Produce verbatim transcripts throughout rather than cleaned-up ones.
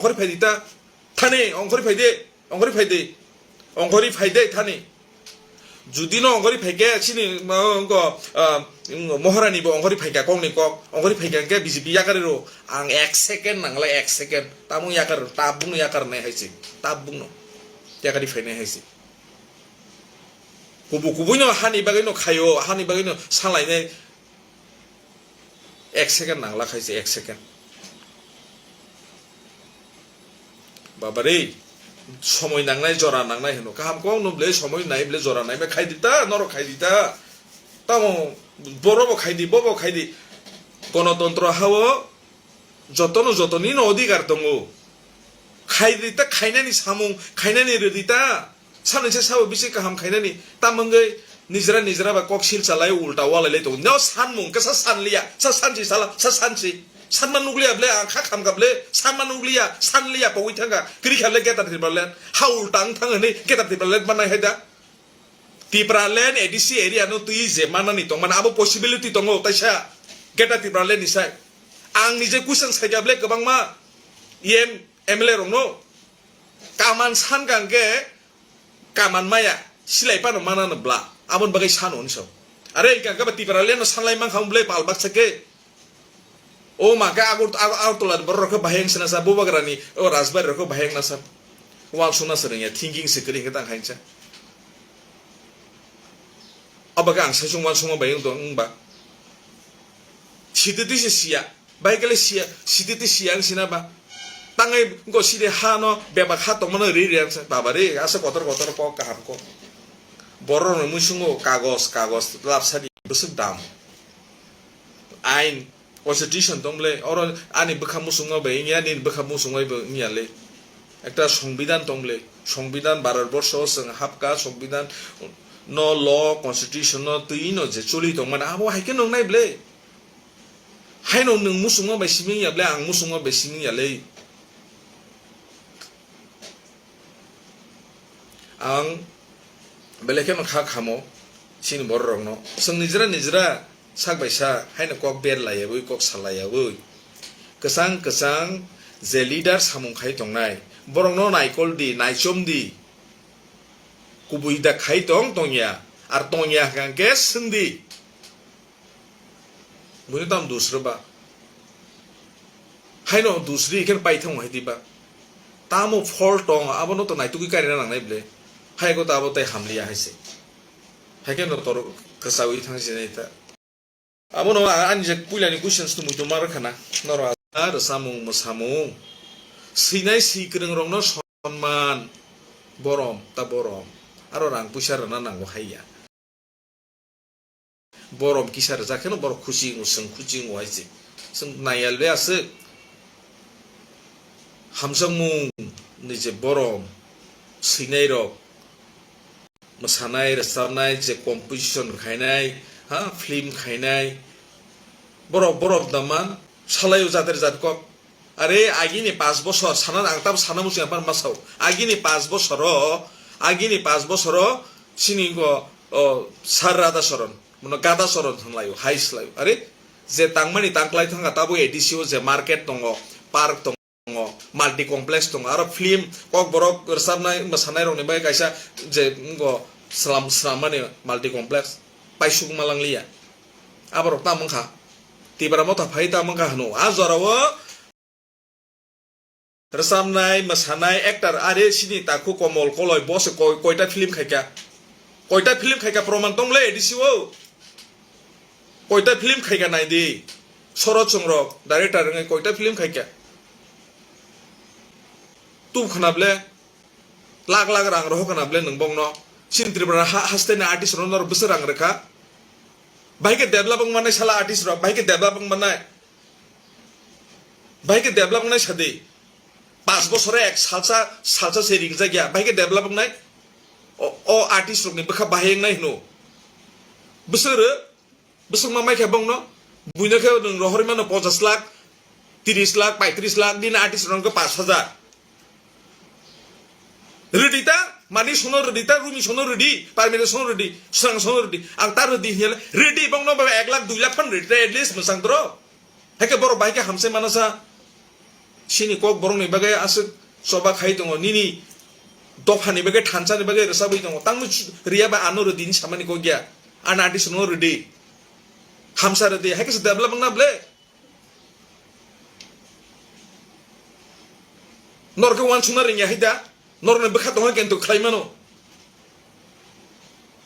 ongkhorwi phaidi ta. Thani, ongkhorwi phaidi, ongkhorwi phaidi, ongkhorwi phaidi thani. Judi no ongkhorwi phaikhe, chini, ma, wngkha, ah, Maharani bo ongkhorwi phaikha, kokni kok, ongkhorwi phaikha hwnkhe B J P yakarwi rw, ang ek second nangla, ek second. Tamo yakarwi rw, tabukno yakarwi nai hai se, tabukno yakarwi phainai hai se. Kubu kubuino hani bagwino khaio, hani bagwino salainai. Ek second nangla khaise, ek second. Babarei, somoi nangnai, jora nangnai hino. Kaham kok no ble somoi nai, ble jora nai, bai khaidi ta, norok khaidi ta. Tamo, boro bo khaidi, bo bo khaidi. Gonotontro hao jotono jotoni no odhikar tongo. Khaidi ta, khainani samung, khainani rwdi ta. Sanwi se sabo bisi kaham khainani, tamo wngwi nijra nijra ba kok sil chalai ulta walai lai tongo. No sanmung khe sa sanliya, sa sansi sala, sa sansi. Sanma nukliya ble, ang kha khamkha ble, sanma nukliya, sanliya pogwi thangkha. Kwrwi kha le Greater Tipraland, ha ulta wng thang hwnwi Greater Tipraland manai hai da. Tipraland A D C area no twi je manani tongmani abo possibility tongo taisa Greater Tipraland ni sai. Ang nije question saikha ble kwbangma E M, M L A rokno. Kaman sankha hwnkhe kaman maya, silai phano manano bla. Aboni bagwi sano hwnwi sao. Are hwnkhe hwnkhe ba Tipraland no sanlai mankha wng ble pal baksa khe. O ma khe Agar-, Agar-, Agartala ni borok rok khe bahai wng sina sa, Bubagra ni o Rajbari rok khe bahai wng na sa. Uansukna se rwngya, thinking se kwrwi hwnkhe tang khainsa. Abo khe ang saichung uansukma bai wng tong wng ba. Sititwi se siya. Bai kele siya, sititwi siya ang sina ba. Tangai go sidi ha no bebak ha tongmano ri ri ang sa. Baba re, asa kotor kotor kok kaham kok. Borok rokni muisungo kagos, kagos lapsadi bwswk dam. Ain, constitution tong ble, oro ani bwkha musungma bai wngya, nini bwkha musungma bai wngya le. Ekta songbidan tong ble, songbidan Bharat borsho chwng hapka, songbidan no, law, constitution no twi no je choli tong mani, abo hai khe nung nai ble. Haino nwng musungma bai simi wngya ble, ang musungma bai simi wngya le. Ang belai kheno kha khamo chini borok rokno. Chwng nijra nijra sak bai sak haino kok ber laiyawi, kok sa laiyawi. Kwchang kwchang je leader samung khai tongnai, borokno naikol di, naichom di. Kubui da khai tong tongya, ar tongya hwnkhe swng di. Buino tamo dusro ba? Haino dusri khe paithang hai di ba? Tamo fault tong, abono to naitugwi karina nangnai ble. Hai ko to abo tai hamliya hai se. Hai khe no tor kwchawi thang sinai ta. Abono a-, ani je puilani questions to muitu mar khana. Noro a rwsamung mwsamung. Swinai swi kwrwng rokno sonman. Borom ta borom. Aro rang puisa rwna nango haiya. Borom kisa rwjak kheno borok khuchi wngo, chwng khuchi wngo hai se. Chwng naiya le aswk hamjakmung ni je borom swinai rok, mwsanai, rwchapnai, je composition khainai, ha, film khainai, borok, borok da man salai o jater jat kok. Are agini pash bosor sana, ang tamo sana muchung aphan masao. Agini pash bosoro, agini pash bosoro chini go, o, Sir Radha Sharan, mano Gada Sharan hwnlaio, hai swlaio. Are je tangmani tangklai thangkha tabo A D C o je market tongo, park tongo, multi complex tongo, aro film, kokborok rwchapnai, mwsanairokni bai kaisa je wngkho slam-, swlammani multi complex paisukma langliya. Aborok tamo wngkha? Tipra Motha phai tamo wngkha hwno? A jorao rwchapnai, mwsanai, actor, are sini takhu Komol Koloi, bo se koi-, koita film khaikha? Koita film khaikha, proman tongle A D C o? Koita film khaikha nai di. Sorot Chongrok director wngwi koita film khaikha? Tub khna ble, lakh lakh rang rohor khna ble nwng bokno. Chini Tripura ha-, haste ni artist rok norok bwswk rang rwkha? Bahai khe develop wng mannai sala artist rok, bahai khe develop wng mannai. Bahai khe develop wngnai sadi. Pash bosoro ek salsa, salsa se ringjak ya. Bahai khe develop wngnai. O, o artist rokni bwkha bahai wngnai hwno. Bwswk rw, bwswk ma mai khe bongno. Buino khe nwng rohorwi mano ponchash lakh, trish lakh, paitris lakh, nini artist rokno khe pash hajar. Rwdi ta, mani sono rwdi ta, rumi sono rwdi, parmita sono rwdi, swrang sono rwdi. Ang ta rwdi hiya le, rwdi bongno ba ek lakh, dui lakh phan rwdi ta, at least mwsang toro. Haikhe borok bahai khe hamsai mano sa. Chini kok borokni bagwi aswk choba khai tongo, nini dophani bagwi thansa ni bagwi rwchabwi tongo. Tangwi chu-, riya ba ano rwdi hinwi samani kok ya. Ani artist no rwdi. Hamsa rwdi. Hai khe se develop wngna ble. Norok khe uansukna rwngya hai da. Norokni bwkha tongo kintu khlai mano.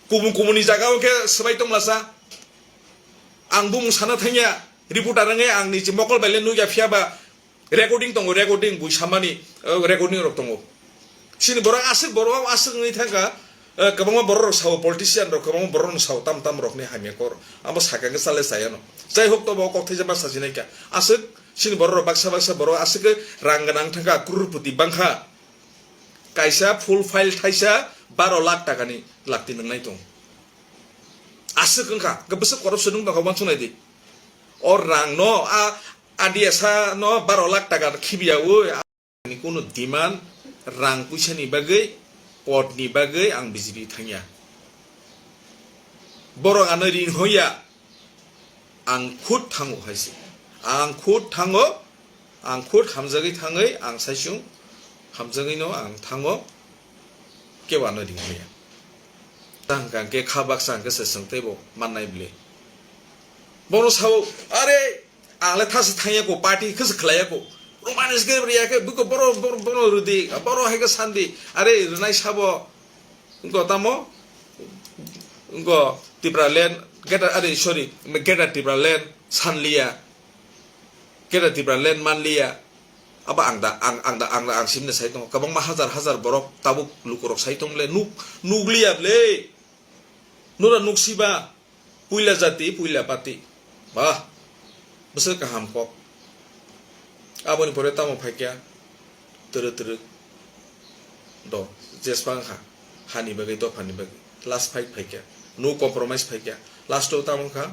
Kubun kubunni jaga o khe swbai tongmasa. Ang bumung sana thangya. Reporter wngwi ang niji mokol bai le nukya, phiya ba recording tongo, recording bui samani, eh, recording rok tongo. Chini borok aswk, borok aswk wngwi thangkha, eh, kwbangma borok rok sao, politician rok kwbangma borok rok sao, tam tam rokni hamya kor. Amo sakha khe chale chayano. Jai hok, tobo o kok thaisa ma sajinai kha. Aswk chini borok rok baksa baksa borok aswk khe rang gwnang thangkha, crorepoti bangkha. Kaisa full file thaisa baro lakh takani lakti nwngnai tong. Aswk wngkha, khe bwswk corruption wng tongkha uansuknai di. O rang no, a, a D S A no baro lakh taka khibiya ui, ani kunu demand, rang puisa ni bagwi, pot ni bagwi ang B J P thangya. Borok ano ring hoya, ang khud thango hai se. Ang khud thango, ang khud hamjagwi thangwi, ang saisung hamjagwi no ang thango, kebo ano ring hoya. Tang kang khe kha baksa ang khe se swng teibo mannai bwle. Bono sao, are, ang le thasa thangya ko, party khe se khlaiya ko. Romanis khe riya khe, buko boro, boro, boro rwdi, boro hai khe sandi. Are, rwnai sabo, wngko tamo, wngko Tipraland, Greater, are, sorry, Greater Tipraland, sanliya. Greater Tipraland manliya. Abo ang da, ang, ang da, ang da, ang simne sai tongo. Kwbangma hajar, hajar borok tabuk lukurok sai tong le, nuk, nukliya ble. Nura nuksiba. Puila jati, puila pati. Bah, bwswk kaham kok. Aboni pore tamo phaikya, twrwk twrwk do, jespa wngkha, hani bagwi, dophani bagwi. Last fight phaikya, no compromise phaikya. Last o tamo wngkha,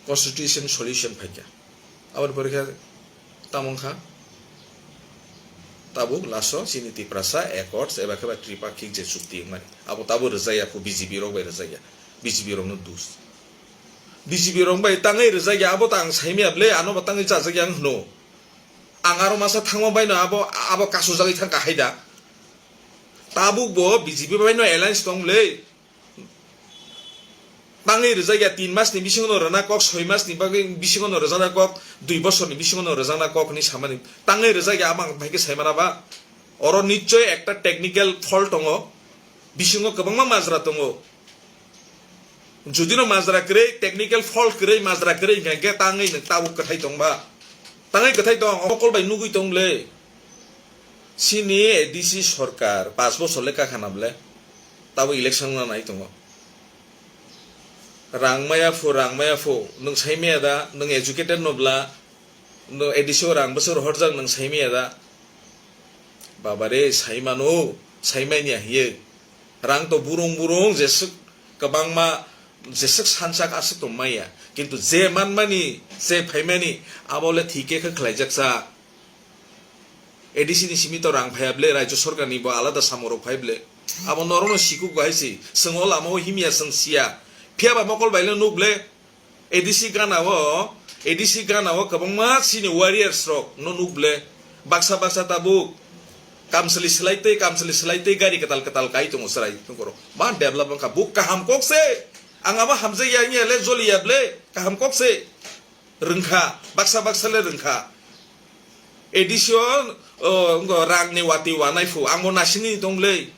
constitution solution phaikya. Aboni pore khe tamo wngkha, tabuk last o chini Tiprasa Accords eba khe ba Tripakhik je chukti wngmani, abo tabuk rwjakya, phu B J P rok bai rwjakya, B J P rok no dus. B J P rok bai tangwi rwjakya, abo ta ang saimaya ble, ano bo tangwi chajakya ang hwno. Ang aro masa thangma bai no abo, abo kasujagwi thangkha hai da. Tabuk bo B J P bai no alliance tong le. Tangwi rwjakya tin mas ni bisingo no rwna kok, soi mas ni bagwi bisingo no rwjakna kok, dui bosor ni bisingo no rwjakna kok hinwi samani. Tangwi rwjakya abo ang bai khe saimana ba. Oro nichoi ekta technical fault tongo, bisingo kwbangma majra tongo. Judino majra kwrwi, technical fault kwrwi, majra kwrwi hwnkhe tangwi nwng tabuk kwthai tongba. Tangwi kwthai tong, o mokol bai nugwi tong le. Chini A D C sorkar, pash bosor le kakhana ble. Tabuk election wngna nai tongo. Rang maya phu, rang maya phu, nwng sai maya da, nwng educated no bla, nwng A D C o rang bwswk rohorjak nwng sai maya da? Baba re, sai mano, sai manya hiye. Rang to burung burung, jeswk kwbangma, jeswk sansak aswk tong maya. Kintu je manmani, je phaimani, abo le thike khe khlaijak sa. A D C ni simi to rang phaiya ble, Rajya Sorkar ni bo alada samung rok phai ble. Abo norok no sikuk bo hai se, chwng o lama o himya chwng siya. Phiya ba mokol bai le nuk ble, A D C gana o, A D C gana o kwbangma chini warriors rok no nuk ble. Baksa baksa tabuk kamchwlwi swlai tei, kamchwlwi swlai tei gari kwtal kwtal kai tongo chwrai nokoro. Ma develop wngkha, bo kaham kok se. Ang abo hamjak ya wngya le, joli ya ble, kaham kok se. Rwngkha, baksa baksa le rwngkha. A D C o, o, wngkha rang ni watwi wanai phu, ang bo nasingwi tong le,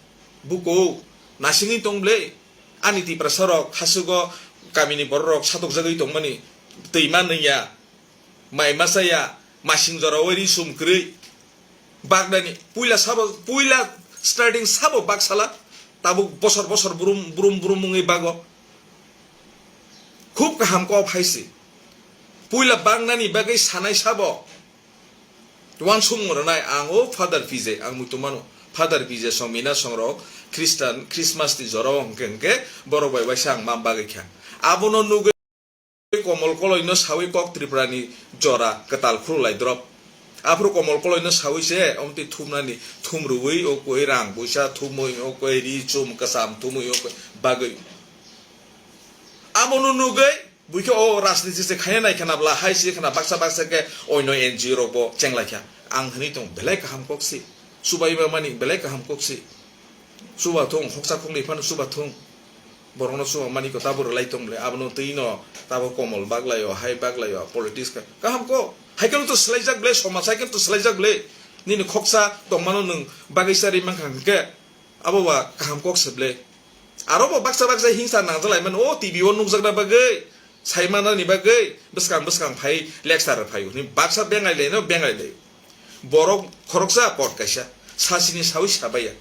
buko, nasingwi tong le. Ani Tiprasa rok hasugo kamini borok rok satokjagwi tongmani, twi ma nungya, mai ma chaya, masing jora o ri sum kwrwi. Bagnani, puila sabo, puila starting sabo baksala, tabuk bosor bosor brum, brum, brum wngwi bago. Khub kaham kok hai se. Puila bagnani bagwi sanai sabo. Uansukmung rwnai ang o Father P J, ang muitu mano. Father P J song mina song rok Christian, Christmas ni jora o hwnkhe, hwnkhe borok bai waisa ang ma bagwi kha. Abono nugwi Komol Koloi no sawi kok Tripura ni jora kwtal khuluk lai drop. Aphuru Komol Koloi no sawi se omtwi thumnani, thum rwui o koi rang puisa thumui o koi ri chum kwcham thumui o koi bagwi. Abono nugwi Buikhe o rajniti se khaina nai khana bla hai se khana baksa baksa khe oino N G O rok bo chenglai kha. Ang hwnwi tong belai kaham kok si. Chubai ba mani belai kaham kok si. Chuba thung khoksa khoknwi phano chuba thung. Borokno chuba mani ko tabo rwlai tong ble. Abono twi no tabo komol baglai o hai baglai o politics kha. Kaham kok. Hai kheno to swlaijak ble somaj hai kheno to swlaijak ble. Nini khoksa tongmano nwng bagwi charwi mankha hwnkhe. Abo ba kaham kok se ble. Aro bo baksa baksa hingsa nangjalai mano, o T V o nukjakna bagwi, saimanani bagwi, bwskang bwskang phai lecture phai hwnwi baksa bengai laino bengai lai. Borok khoroksa pot kaisa, sasini sawi sabaiya.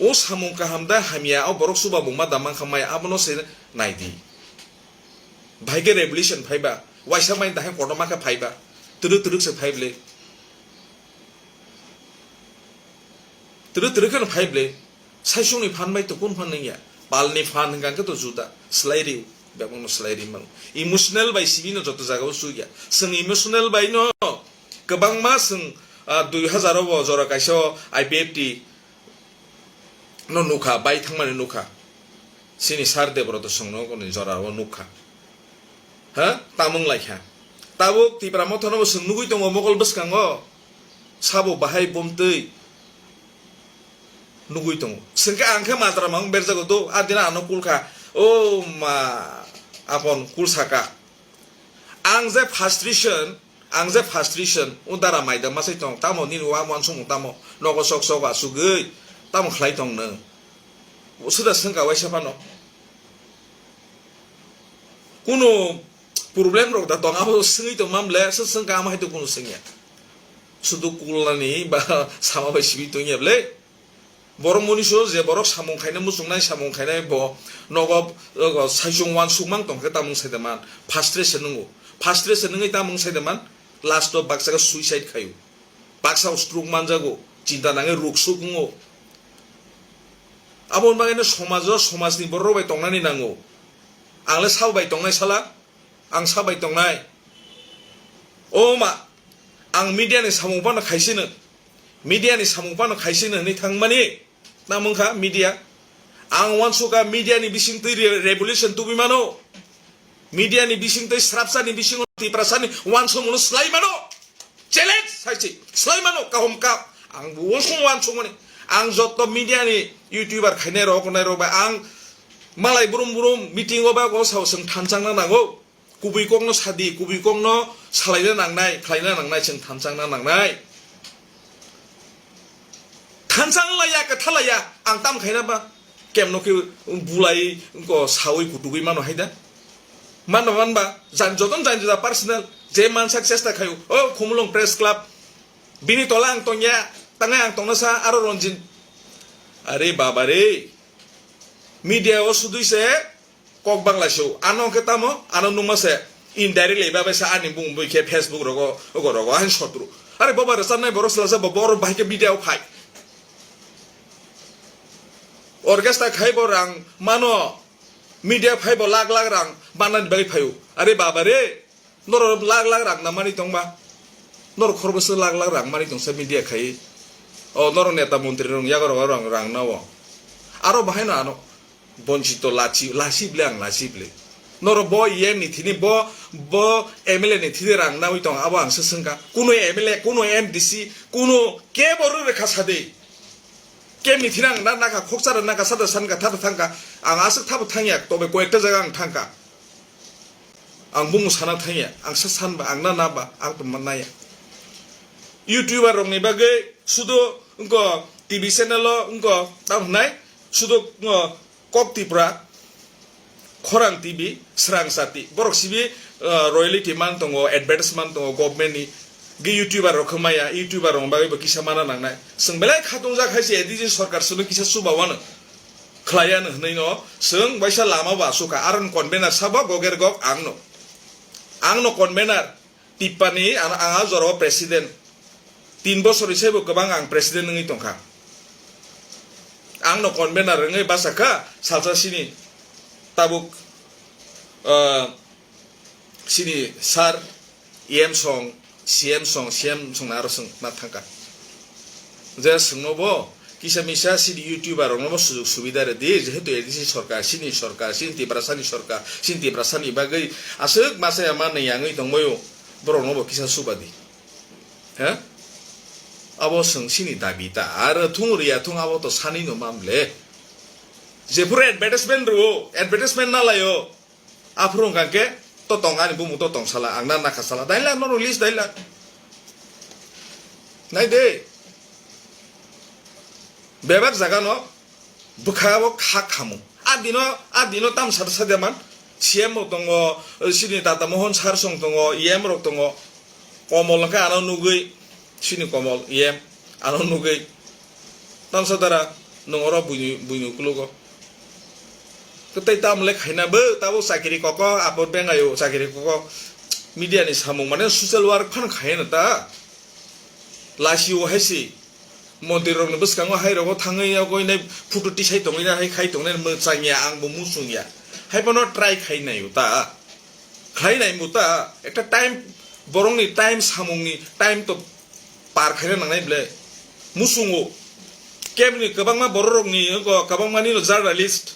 O samung kaham da hamya, o borok chuba buma da mankha maya, abono se naidi. Bahai khe revolution phaiba, waisa mai dahai kotorma khe phaiba, twrwk twrwk se phai ble. Twrwk twrwk kheno phai ble. Saisungni phan bai to kun phan nangya. Palni phan hwnkha khe to juda. Slai ri. Bebakno slai ri mano. Emotional bai sibino joto jagao chukya. Chwng emotional bai no kwbangma chwng, ah, dui hazar o bo jora kaisa o I P F T no nukha, bai thangmani nukha. Chini sir Debroto chwngno koni jora o nukha. Ha? Tamung lai kha. Tabuk Tipra Motha no bo chwng nugui tongo mokol bwskango. Sabo bahai bomtwi nugui tongo. Chwng khe ang khe matra mang berjago do, adina ano kul kha. O ma, apon kul saka. Ang je frustration, ang je frustration, o dara maida masai tong, tamo nini wa wansukmung tamo, nogo sok sok asugwi, tamo khlai tong nwng. Suda swngka waisa phano. Kuno problem rok da tong, abo swngwi tong mam le, se swngka amo hai to kuno swngya. Sudu kulnani ba sama bai sibwi tongya ble. Borok moniso je borok samung khaina muchungnai, samung khainai bo nogo, nogo saichung wansukmang tongkhe tamung saidaman. Frustration nungo. Frustration nungwi tamung saidaman. Last o baksa khe suicide khaio. Baksa stroke manjago. Chinta nangwi ruksuk wngo. Aboni bagwino somajo, somajni borok bai tongnani nango. Ang le sabo bai tongnai sala. Ang sabai tongnai. O ma, ang media ni samung phano khaisino, media ni samung phano khaisino hwnwi thangmani. Tamo wngkha media. Ang wansukha media ni bisingtwi re-, revolution tubui mano. Media ni bisingtwi srapsa ni bisingo Tiprasa ni wansukmung no slai mano. Challenge saisi slai mano kaham kap. Ang bo uansukmung wansukmani. Ang joto media ni YouTuber khainai rok, nai rok bai ang malai brum brum meeting o ba go sao chwng thanchangna nango. Kubui kokno sadi, kubui kokno salaina nangnai, khlaina nangnai, chwng thanchangna nangnai. Thanchang laiya, kwtha laiya, ang tam khaina ba? Kemno khe bulai, ko sawi kutugwi mano hai da? Manba, manba, jan joton jan jada personal, je mansak chesta khayo, o Khumulwng Press Club, bini tola ang tongya, tangai ang tongna sa, aro Ronjin. Are baba re, media o sudui se, Kok bangla se o. Ano khe tamo, ano nungma se indirectly ba bai sa ani bung bui khe Facebook rogo, ogo rogo, ani sotru. Are boba rwchapnai borok swlasa bo, borok bahai khe media o phai. Orchestra khai bo rang mano, media phai bo lakh lakh rang manani bagwi phaio. Are baba re, norok lakh lakh rang na mani tongba. Norok khoroksa lakh lakh rang mani tongsa media khai. O norok neta montri rong yago rogo rang, rang na o. Aro bahai no ano. Bonchito lachi, lachi ble ang lachi ble. Noro bo E M ni thini bo, bo M L A ni thini rang nawi tong abo ang se swngkha. Kuno M L A, kuno M D C, kuno kebo rw rekha sade. Kemni thini ang na nakha khoksa rw nakha sada sankha thada thangkha. Ang aswk thabo thangya tobe koyekta jaga ang thangkha. Ang bumu sana thangya, ang sa sanba, ang na naba, ang tongma naya. YouTuber rokni bagwi sudo wngko T V channel o wngko tamo hwnai sudo wngko Kok Tipra, Khorang T V, Srang Sati. Borok sibi, uh, royalty man tongo, advertise man tongo government ni. Ge YouTuber rok khe maya, YouTuber rok bagwi bo kisa mana nangnai. Chwng belai khatungjak hai se A D C sorkar chwngno kisa chuba wano. Khlai ya hwnwi no chwng waisa lama bo asukha. Aro convener sabo Goger Gok ang no. Ang no convener. Tipani ang, ang a jorao president. Tin bosor ni saibo kwbang ang president wngwi tongkha. Ang no convener wngwi bachakha salsa sini tabuk, ah, sini sir E M song, C M song, C M song na aro song na thangkha. Je songno bo Kisa misa sini YouTuber rokno bo sujug subida rwdi, jehetu A D C sorkar, sini sorkar, sini Tiprasani sorkar, sini Tiprasani bagwi aswk masa ya manwi yangwi tongbaio, borokno bo kisa subadi. He? Abo chwng sini dabi ta, ar thung rwya thung abo to sanino mamle. Jephuru advertisement rwo, advertisement na laio. Aphuru hwnkha khe to tong ani bumung to tong sala, ang na nakha sala, daila norok list daila. Nai de. Bebak jaga no bwkha o kha khamu. A dino, a dino tam sata sata man. C M rok tongo, sini Tata Mohon sir song tongo, E M rok tongo. Komol hwnkhe ano nugwi, sini Komol, E M, ano nugwi. Tamsa dara, nwng oro buini, buini uklogo. Kwtwi tamo le khaina bo, tabo chakiri koko, abo bengayo chakiri koko. Media ni samung mane social work phan khaina ta. Lasi o haisi. Mondir rokni bwskango hai rogo thangwi yagwi nai photo tisai tongwi na hai khai tongnai mwchang ya, ang bo muchung ya. Hai bono try khai naio ta. Khlai nai bo ta. Ekta time, borokni time, samungni time to par khaina nangnai ble. Muchungo. Kebni kwbangma bororokni wngkha, kwbangmani no journalist,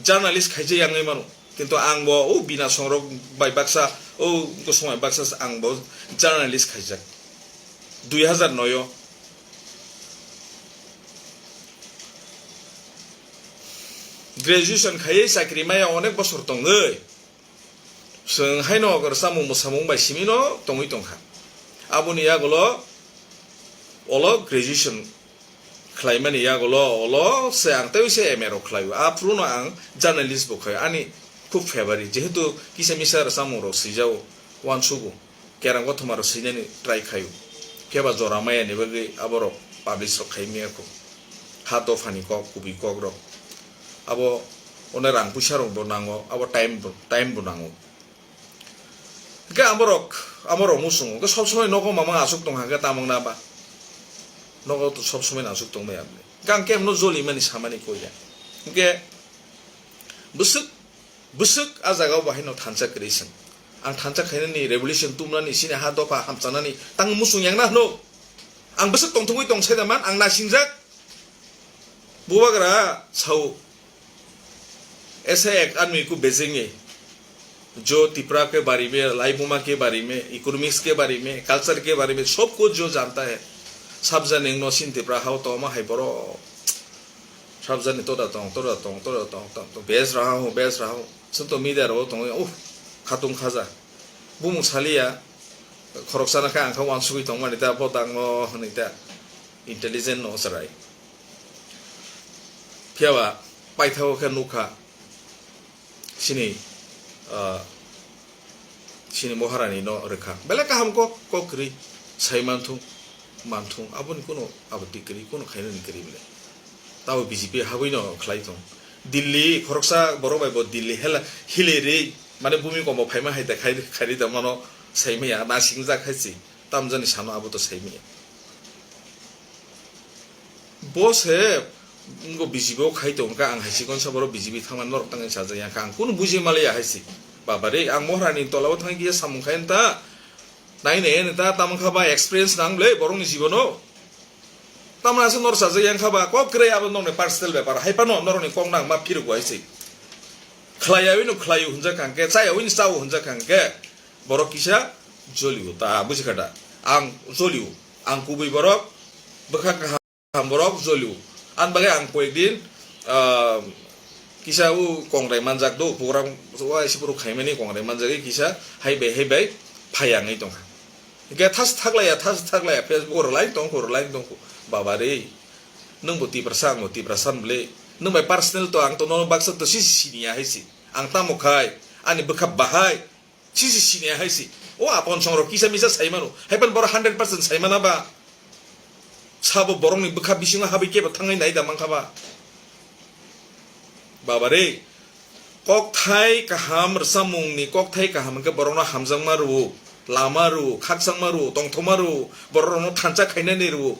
journalist khaijak yangwi mano. Kintu ang bo o bina songrok bai baksa, o wngkha song bai baksa ang bo journalist khaijak. Dui hazar noi o. Graduation khaiwi chakri maya onek bosor tongwi. Chwng haino rwchapmung mwsamung bai simi no tongwi tongkha. Aboni yagulo olo graduation khlaimani yagulo olo se ang teiwi se M A rok khlaio. Aphuru no ang journalist bo khaio. Ani khub favorite. Jehetu kisa misa rwchapmung rok swijao, uansugo. Kerang kothoma rok swinani try khaio. Khe ba jora maya ni bagwi aborok publish rok khai maya kho. Ha dopha ni kok, kubui kok rok. Abo one rang puisa rok bo nango, abo time bo, time bo nango. Hwnkhe amorok, amorok muchungo. Hwnkhe sob somoi nogo mama aswk tong hwnkhe tamang na ba. Nogo to sob somoi aswk tong maya bini. Hwnkhe ang khe no joli mani samani koi ya. Hwnkhe bwswk Bwswk a jaga o bahai no thansa kwrwi chwng. Ang thansa khainani, revolution tumnani, sini ha dopha hamchanani tang muchung yangna hwno. Ang bwswk tongthokgwi tong sai da man, ang nasingjak. Bubagra sao. ऐसा एक आदमी को भेजेंगे जो त्रिपुरा के बारे में, लाइबुमा के बारे में, इकोनॉमिक्स के बारे में, कल्चर के बारे में, सब कुछ जो जानता है। Sabjani no sin Tripura hao to ma hai boro. Sabjani toda tong, toda tong, toda tong, tong, tong. Bes raha ho, bes raha ho. Chwng to media ro tong, uh, khatung khaja. Bumung saliya, khoroksa na kha ang kha wansugwi tong mani ta, bo dang no hwnwi ta. Intelligent no chwrai. Phiya ba, paithago khe nukha. Chini, ah, chini Maharani no rwkha. Belai kaham kok, kok kwrwi sai manthung, manthung. Aboni kuno aboti kwrwi, kuno khainani kwrwi bele. Tabo B J P habwi no khlai thung. Delhi, khoroksa borok bai bo Delhi hela, hilerwi, mane bumi kombo phaima hai da khai, khairwi da mano sai maya, nasingjak hai si. Tamjani sano abo to sai maya. Bo se, ngo B J P o khai tong kha, ang hai si konsa borok B J P thangmani norok tangwi sajak ya kha, ang kunu buji maliya hai si. Baba re, ang Maharani tola o thangwi kisa samung khai ta, nai nai ta, tamo kha ba experience nang le borok ni jibono. Tamna se nor sajak ya kha ba, kok kwrwi abo nokni personal bepar, hai phano norok ni kok nang ma phiruk hai si. Khlaiya wi no khlaiyo hwnjak kha hwnkhe, chaya wi no chao hwnjak kha hwnkhe, borok kisa jolio ta, buji kha da? Ang jolio, ang kubui borok, bwkha kaham borok jolio. Ani bagwi ang koyek din, ah, kisa o kongrai manjak do, program waisa phuru khaimani kongrai manjagwi kisa hai bai hai bai phai yangwi tongkha. Hwnkhe thas thaklaiya, thas thaklaiya, Facebook o rwlai tongkhu, rwlai tongkhu. Baba re, nwng bo Tiprasa, ang bo Tiprasa bwle. Nwng bai personal to ang to nono baksa to sisi siniya hai si. Ang tamo khai, ani bwkha bahai, sisi siniya hai si. O apon songrok kisa misa sai mano. Hai pan borok hundred percent sai mana ba? Sabo borokni bwkha bisingo habwi kebo thangwi nai da mankha ba? Baba re, kokthai kaham rwchapmungni kokthai kaham hwnkhe borokno hamjakma rwo, lama rwo, khakchangma rwo, tongthokma rwo, borok rokno thansa khainani rwo.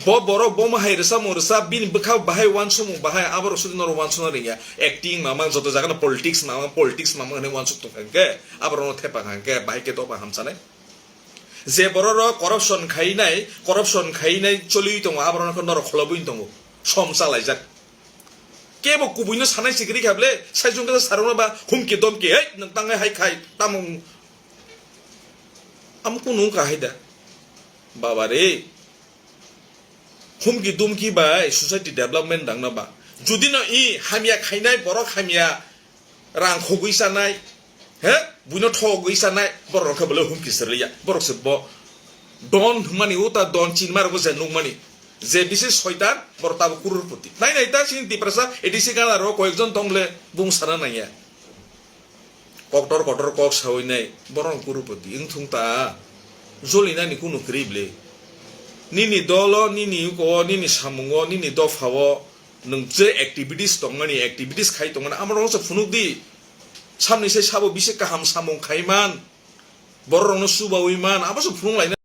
Bo borok bo ma hai rwchapmung rwchap, bini bwkha bahai uansukmung bahai, aborok sudi norok uansukna rwngya. Acting mamang, joto jagano politics mamang, politics mamang hwnwi uansuk tongkha hwnkhe, aborokno thepa kha hwnkhe bahai khe dophang hamchanai. Je borok rok corruption khainai, corruption khainai choliwi tongo, aborok no norok kholobwi tongo, som chalaijak. Kebo kubuino sanai sikiri kha ble, saijung khe sarungno ba humki domki, "Hei, nwng tangai hai khai, tamo?" Amo kunu wngkha hai da. Baba re, humki dumki bai society development dangna ba. Judino i hamya khainai borok hamya rang khogwi sanai, he? Buino thogwi sanai, borok rok khe bole humki serliya. Borok se bo don hwnmani, uta don chinma rok je nukmani. Je bisi soitan, borok tabo kururpoti. Nai nai ta chini Tiprasa A D C gana rok koyekjon tong le bung sana nangya. Koktor kotor kok sawi nai, borok kururpoti. Wngthung ta, joli nani kunu kwrwi ble. Nini dolo, nini yuko, nini samungo, nini dophao, nwng je activities tongmani, activities khai tongmani, amo rok se phunuk di. Samni se sabo bisi kaham samung khai man. Borok rokno subawi man, abo se phunuk laina.